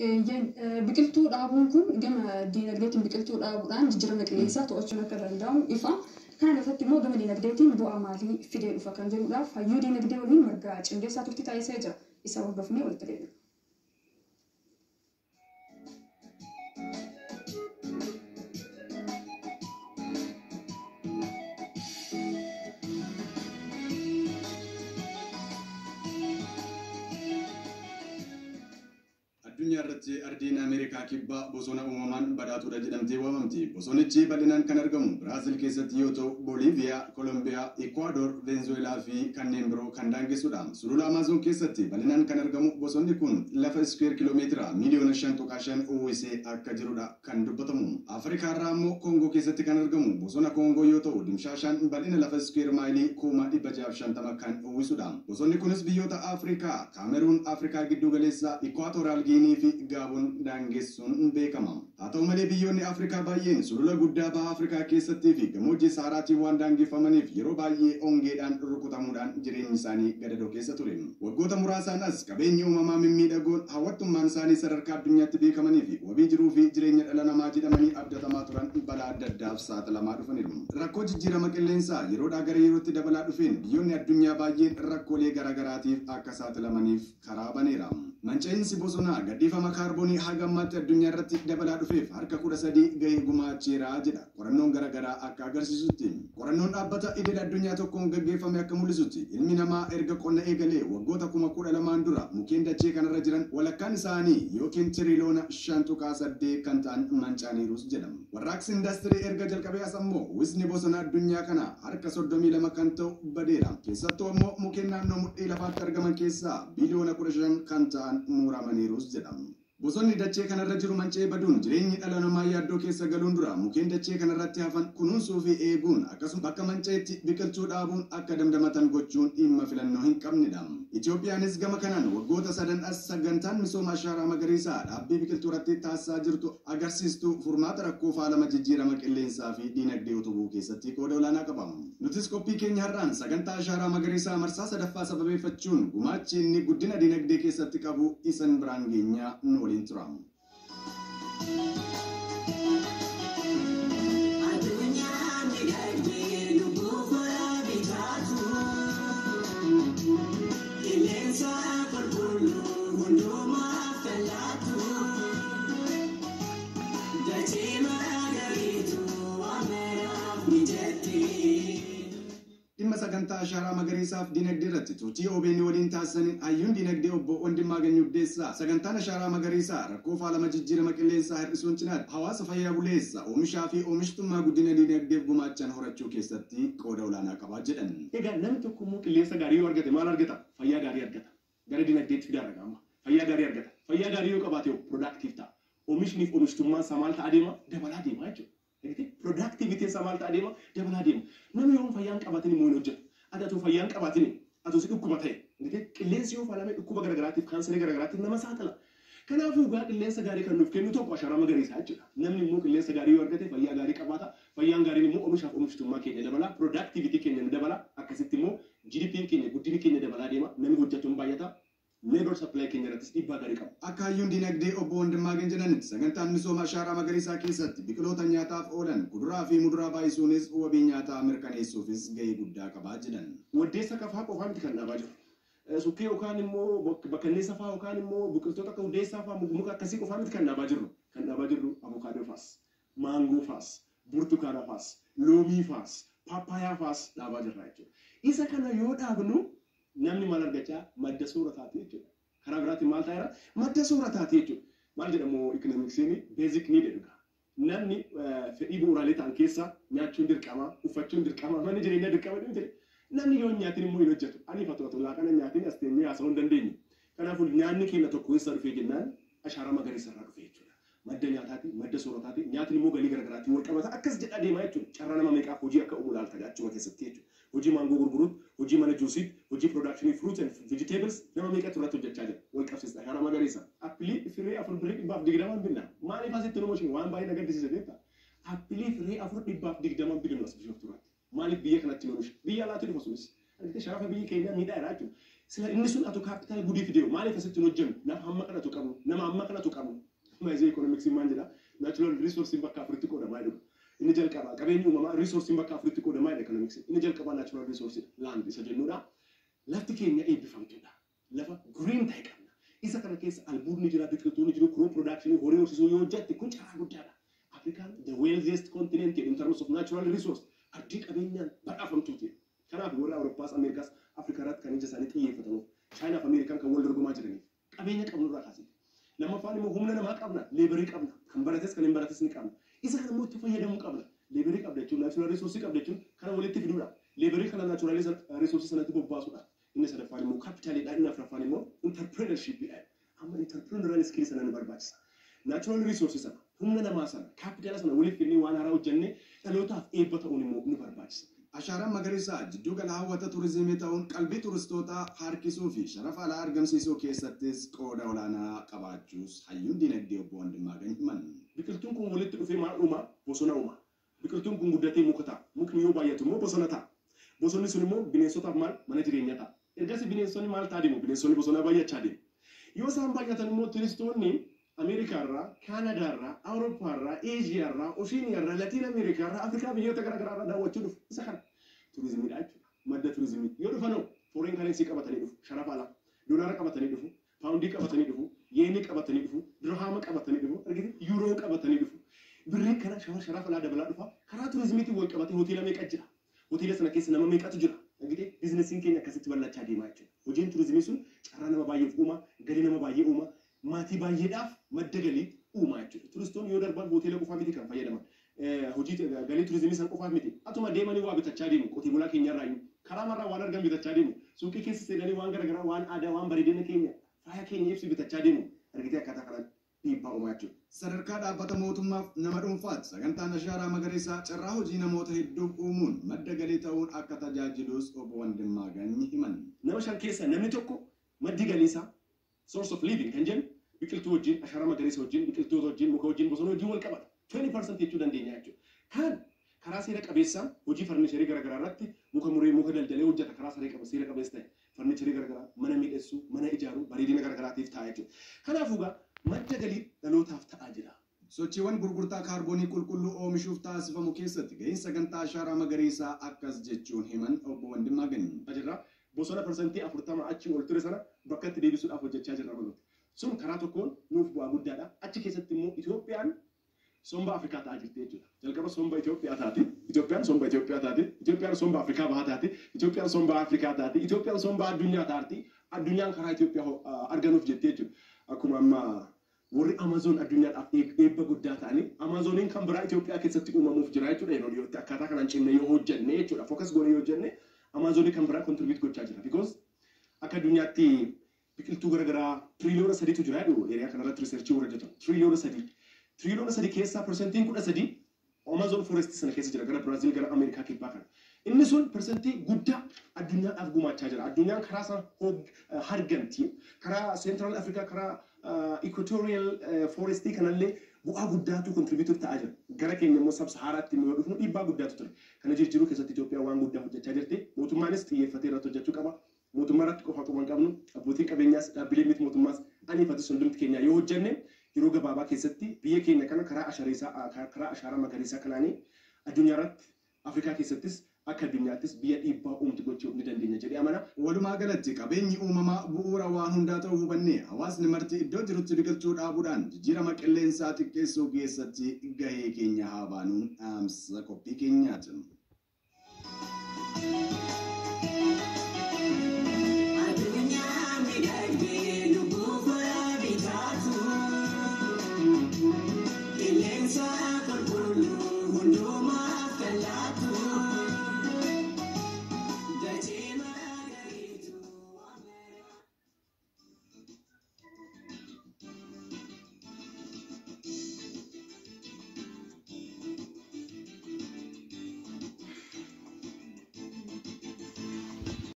Biqiltuu dhaabuun kun gama diinagdeetiin biqiltuu dhaabuudhaan jijjiirama qilleensaa to'achuun akka danda'amu ifa. Kana irratti immoo gama diinagdeetiin bu'aa maalii fidee dhufa kan jedhuudhaaf hayyuu diinagdee waliin Margaa Cimdeessaa turtii taasisee jira. Isa hordofnee walitti deebina. Addunyaa irratti ardiin Ameerikaa Kibbaa bosona uumamaan badhaatuudha jedhamtee waamamti. Bosonichi bal'inaan kan argamu Biraazil keessatti yoo ta'u, Booliiviyaa, Kolombiyaa, Ikwaador, Veenzuweelaa fi kanneen biroo kan daangessudha. Sulula Amaazon keessatti bal'inaan kan argamu bosonni kun lafa iskuweer kiiloomeetira miiliyoona 5.5 uwwisee akka jirudha kan dubbatamu. Afrikaa irraa immoo Koongoo keessatti kan argamu bosona Koongoo yoo ta'u, dimshaashaan bal'ina lafa iskuweer maayilii 650,000 kan uwwisudha. Bosonni kunis biyyoota Afrikaa, Kaameruun, Afrikaa giddu galeessaa, Ikwaatooraal Giinii fi Gaaboon daangessuun beekama. Haa ta'u malee biyyoonni Afrikaa baay'een sulula guddaa baha Afrikaa keessattii fi gammoojjii Saharaatiin waan daangeffamaniif yeroo baay'ee hongeedhaan rukutamuudhaan jireenyi isaanii gadadoo keessa ture. Waggoota muraasaan as qabeenyi uumamaa mimmiidhagoon hawwattummaan isaanii sadarkaa addunyaatti beekamanii fi wabii jiruu fi jireenya dhala namaa jedhamanii abdatamaa turan balaa adda addaaf saaxilamaa dhufaniiru. Rakkoo jijjiirama qilleensaa yeroodhaa gara yerootti dabalaa dhufeen biyyoonni addunyaa baay'een rakkoolee garaagaraatiif akka saaxilamaniif karaa baneera. Manca'iinsi bosonaa gadhiifama kaarboonii haga ammaatti addunyaa irratti dabalaa dhufeef harka 13 gahee gumaacheera jedha qorannoon garaagaraa akka agarsiisutti. Qorannoon dhaabbata idil addunyaa tokkoon gaggeeffame akka mul'isutti ilmi namaa erga qonna eegalee waggoota 12,000 dura mukkeen dachee kanarra jiran walakkaan isaanii yookiin tiriiliyoona 5.8 kan ta'an mancaaniirus jedhama. Warraaqsi indaastirii erga jalqabee as ammoo uwwisni bosona addunyaa kana harka 32 kan ta'u badeera. Keessattuu ammoo mukkeen naannoo mudhii lafaatti argaman keessaa biliyoona 15 kan ta'an muramaniirus jedhama. Bosonni dachee kanarra jiru manca'ee baduun jireenyi dhala namaa yaaddoo keessa galuun dura mukkeen dachee kanarratti hafan kunuunsuu fi eeguun akkasuma bakka manca'etti biqiltuu dhaabuun akka damdamatan gochuun dhimma filannoo hin qabnedha. Itoophiyaanis gama kanaan waggoota sadan as sagantaan misooma ashaaraa magariisaa dhaabbii biqiltuu irratti taasisaa jirtu agarsiistuu furmaata rakkoo faalama jijjiirama qilleensaa fi diinagdee utubuu keessatti qooda olaanaa qaba. Nutis qophii keenya har'aan sagantaa ashaaraa magariisaa marsaa sadaffaa sababeeffachuun gumaachi inni guddina diinagdee keessatti qabu isan biraan geenyaa nu waliin tura. Addunyaa miidhagdee lubbuu horaa bitaatu. Qilleensa qulqulluu hundumaaf kan laatu. Dachee magariitu amaraaf mijatti. Dhimma sagantaa ashaaraa magariisaaf diinagdee irratti turtii OBN waliin taasisaniin hayyuun diinagdee obbo Wandimmaagany Uddeessaa sagantaan ashaaraa magariisaa rakkoo faalama jijjiirama qilleensaa hir'isuun cinaatti hawaasa fayyaa buleessa oomishaa fi oomishtummaa guddina diinagdeef gumaachan horachuu keessatti qooda olaanaa qabaa jedhan. Egaa namni tokko immoo qilleensa gaarii yoo argate maal argata? Fayyaa gaarii argata. Gara diinagdeetti fidaa ragaa amma. Fayyaa gaarii argata. Fayyaa gaarii yoo qabaate productive ta'a. Oomishni fi oomishtummaan isaa maal ta'a deema? Dabalaa deema jechuudha. Productivity isaa maal ta'a deema? Dabalaa deema. Namni yoo fayyaa hin qabaatin immoo hin hojjetu. Ati atoo fayyaa hin qabaatin atoo si dhukkuba ta'e. Qilleensi yoo faalame dhukkuba garaagaraatiif kaansarii garaagaraatiif nama saaxila. Kanaafuu egaa qilleensa gaarii kan nuuf kennu tokko ashaaraa magariisaa jechuudha. Namni immoo qilleensa gaarii yoo argate fayyaa gaarii qabaata. Fayyaan gaariin immoo oomishaaf oomishtummaa keenya dabala. Productivity keenya ni dabala. Akkasitti immoo GDP keenya guddinni keenya dabalaa deema. Namni hojjetu hin baay'ata. Labor supply keenya irrattis dhiibbaa gaarii qaba. Akka hayyuun diinagdee obbo Wandimmaagany jedhanitti sagantaan misooma ashaaraa magariisaa keessatti biqiloota nyaataaf oolan kuduraa fi muduraa baay'isuunis wabii nyaataa mirkaneessuufis gahee guddaa qabaa jedhan. Waddeessa qafaa qofaa miti kan dhaabaa jiru. Sukkee yookaan immoo bakkanneessa fa'aa yookaan immoo biqiltoota akka hundeessaa fa'aa muka akkasii qofaa miti kan dhaabaa jirru. Kan dhaabaa jirru avokaadoo fa'as, maangoo fa'as, burtukaana fa'as, loomii fa'as, paappaayyaa fa'as dhaabaa jirra jechuudha. Isa kana yoo dhaabnu namni maal argachaa? Madda soorataati jechuudha. Karaa biraatiin maal ta'eera? Madda soorataati jechuudha. Maal jedhamu ikoonomiksiin basic need jedhu. Namni fedhii bu'uuraalee ta'an keessaa nyaachuun dirqama, uffachuun dirqama, manni jireenyaa dirqama jedhu. Namni yoo hin nyaatin immoo hin hojjetu. Ani fatoo otoo laaqana nyaatin as teenyee haasa'uu hin dandeenyu. Kanaafuu nyaanni keenya tokko eessa dhufee jennaan ashaaraa magariisa irraa dhufe jechuudha. Madda nyaataati, madda soorataati, nyaatni immoo galii garaagaraatiin wal qabata. Akkas jedhaa deemaa jechuudha. Carraa nama meeqaaf hojii akka uumu laalta achuma keessatti jechuudha. Hojii maangoo gurguruutti, hojii mana juusiitti, hojii production fruit and vegetables nama meeqatu irratti hojjechaa jira. Wal qabsiisa ashaaraa magariisa. Appilii firee 4 birrii 120 binna. Maaliif asitti nu oomishni waan baay'ee na gaddisiise beektaa? Appilii firee 4 120 binnu as Bishooftuu irratti. Maaliif biyya kanatti nu oomisha? Biyya alaatti dhufa sunis. Sharafa biyyi keenyaa miidhaa jira jechuudha. Sila inni sun atu capital gudii fidee maaliif asitti hin hojjennu? Lafa hamma kanatu qabnu, nama hamma kanatu qabnu. Maayizee economics maal jedha? Natural resource bakka afuritti qoodamaa jedhu. Inni jalqabaa qabeenyi uumamaa resource bakka afuritti qoodamaa jedha economics. Inni jalqabaa natural resource land isa jennudha. Lafti keenya eebbifamtuudha. Lafa green ta'e qabna. Isa kana keessa albuudni jira, biqiltuun jiru, crop production, horii horsiisuu yoo hojjette kun carraa guddaadha. Afrikaan the wealthiest continent in terms of natural resource, ardii qabeenyaan badhaafamtuuti. Kanaaf warra Awurooppaas Ameerikaas Afrikaa irratti kan ija isaanii xiyyeeffatanuuf, Chaayinaa fi Ameerikaan kan wal dorgomaa jiraniif qabeenya qabnu irraa kaasee. Lammaffaan immoo humna namaa qabna, laborii qabna, kan barates kan hin barates ni qabna. Isa kana immoo itti fayyadamuu qabna. Laborii qabda jechuun natural resource qabda jechuun kana walitti fiduudha. Laborii kana natural resource sanatti bobbaasuudha. Inni sadaffaan immoo capitaliidha. Inni afuraffaan immoo entrepreneurshipidha. Amma entrepreneurial skill sana nu barbaachisa. Natural resource sana, humna namaa sana, capitala sana walitti fidnee waan haaraa hojjennee dhalootaaf eebba ta'uun immoo nu barbaachisa. Ashaaraan magariisaa jidduu gala hawwata turizimii ta'uun qalbii turistootaa harkisuu fi sharafa alaa argamsiisuu keessattis qooda olaanaa qabaachuus hayyuun dinagdee obbo Wandimmaagany himan. Biqiltuun kun walitti dhufee maal uuma? Bosona uuma. Biqiltuun kun guddatee muka ta'a. Mukni yoo baay'atu immoo bosona ta'a. Bosonni sun immoo bineensotaaf maal? Mana jireenyaa ta'a. Ergasii bineensonni maal ta'a deemu? Bineensonni bosonaa baay'achaa deemu. Yoo isaan baay'atan immoo turistoonni Ameerikaarraa, Kaanadaarraa, Awurooppaarraa, Eeshiyaarraa, Ooshiiniyaarraa, Latiin Ameerikaarraa, Afrikaa biyyoota garaagaraarraa daawwachuu dhufu. Isa kana turizimiidha jechuudha. Madda turizimii. Yoo dhufanoo foreign currency qabatanii dhufu, sharafa alaa, doolaara qabatanii dhufu, paawundii qabatanii dhufu, yeenii qabatanii dhufu, dirhaama qabatanii dhufu, argite yuuroo qabatanii dhufu. Birrii kana sharafa alaa dabalaa dhufa. Karaa turizimiitiin wal qabatee hoteela meeqa jira? Hoteela sana keessa nama meeqatu jira? Argite biizinesiin keenya akkasitti bal'achaa deemaa jechuudha. Hojiin turizimii sun carraa nama baay'eef uuma, galii nama baay'ee uuma, maatii baay'eedhaaf madda galii uumaa jechuudha. Turistoonni yoo darban hoteela qofaa miti kan fayyadaman. Hojii galii turizimii san qofaaf miti. Atuma deemanii waa bitachaa deemu qotee bulaa keenyarraa iyyuu. Karaa marraa waan argan bitachaa deemu. Suuqii keessa seenanii waan garaagaraa, waan aadaa, waan bareedina keenya, faaya keenya ibsu bitachaa deemu. Argitee akkaataa kanaan dhiibbaa uumaa jechuudha. Sadarkaa dhaabbata mootummaaf nama dhuunfaatti sagantaan ashaaraa magariisaa carraa hojii namoota hedduuf uumuun madda galii ta'uun akka tajaajilus obbo Wandimmaagany himan. Nama shan keessa namni tokko maddi galii isaa, source of living kan jennu, biqiltuu wajjin, ashaaraa magariisa wajjin, biqiltoota wajjin, muka wajjin, bosona wajjin wal qabata. 20% jechuu dandeenya jechuudha. Kaan karaa seera qabeessaan hojii farniicharii garaagaraa irratti muka muree, muka daldalee hojjeta, karaa seera qabeessa ta'e farniicharii garaagaraa, mana miidhagsuu, mana ijaaruu, bareedina garaagaraatiif ta'a jechuudha. Kanaafuu egaa madda galii dhalootaaf ta'aa jira. Sochiiwwan gurgurtaa kaarboonii qulqulluu oomishuuf taasifamu keessatti gaheen sagantaa ashaaraa magariisaa akkas jechuun himan obbo Wandimmaagany. Jirra. Bosona 40% achii ol ture sana bakka itti deebisuudhaaf hojjechaa jirra kunuuti. Sun karaa tokkoon nuuf bu'aa guddaadha. Achi keessatti immoo Itoophiyaan somba Afrikaa ta'aa jirti jechuudha. Jalqaba somba Itoophiyaa taati. Itoophiyaan somba Itoophiyaa taati. Itoophiyaan somba Afrikaa bahaa taati. Itoophiyaan somba Afrikaa taati. Itoophiyaan somba addunyaa taati. Addunyaan karaa Itoophiyaa arganuuf jettee jechuudha. Akkuma amma warri Amazoon addunyaadhaaf eebba guddaa ta'anii, Amazooniin kan biraa Itoophiyaa keessatti uumamuuf jira jechuudha yeroo dhiyootti, akkaataa kanaan cimne yoo hojjenne jechuudha. Focus goone yoo hojjenne Amazoonii kan biraa contribute gochaa jira. Because akka addunyaatti biqiltuu garaagaraa 3 tiriiliyoona jira jedhu area kanarratti researchii warra hojjetan. 3 tiriiliyoona. 3 tiriiliyoona keessaa 13% Amazon forest sana keessa jira, gara Biraazil, gara Ameerikaa kibbaa kana. Inni sun persentii guddaa addunyaadhaaf gumaachaa jira. Addunyaan karaa sana harganti. Karaa Central Africa, karaa Equatorial Forestii kanallee bu'aa guddaatu contribute ta'aa jira. Gara keenya immoo sub-Saharaatti yoo dhufnu dhiibbaa guddaatu ture. Kana jijjiiruu keessatti Itoophiyaan waan guddaa hojjechaa jirti. Mootummaanis xiyyeeffatee irratti hojjechuu qaba. Mootummaa irratti qofa quba hin qabnu. Abbootiin qabeenyaas, dhaabbileen miti mootummaas, aniifatis, hundumti keenya yoo hojjenne yeroo gabaabaa keessatti biyya keenya kana karaa ashaaraa magariisaa kanaanii addunyaa irratti, Afrikaa keessattis, akka addunyaattis biyya dhiibbaa uumtu gochuu ni dandeenya jedhee amana. Walumaa galatti qabeenyi uumamaa bu'uura waan hundaa ta'uu hubannee hawaasni marti iddoo jirutti biqiltuu dhaabuudhaan jijjiirama qilleensaa xiqqeessuu keessatti gahee keenya haa baanuun dhaamsa qophii keenyaati.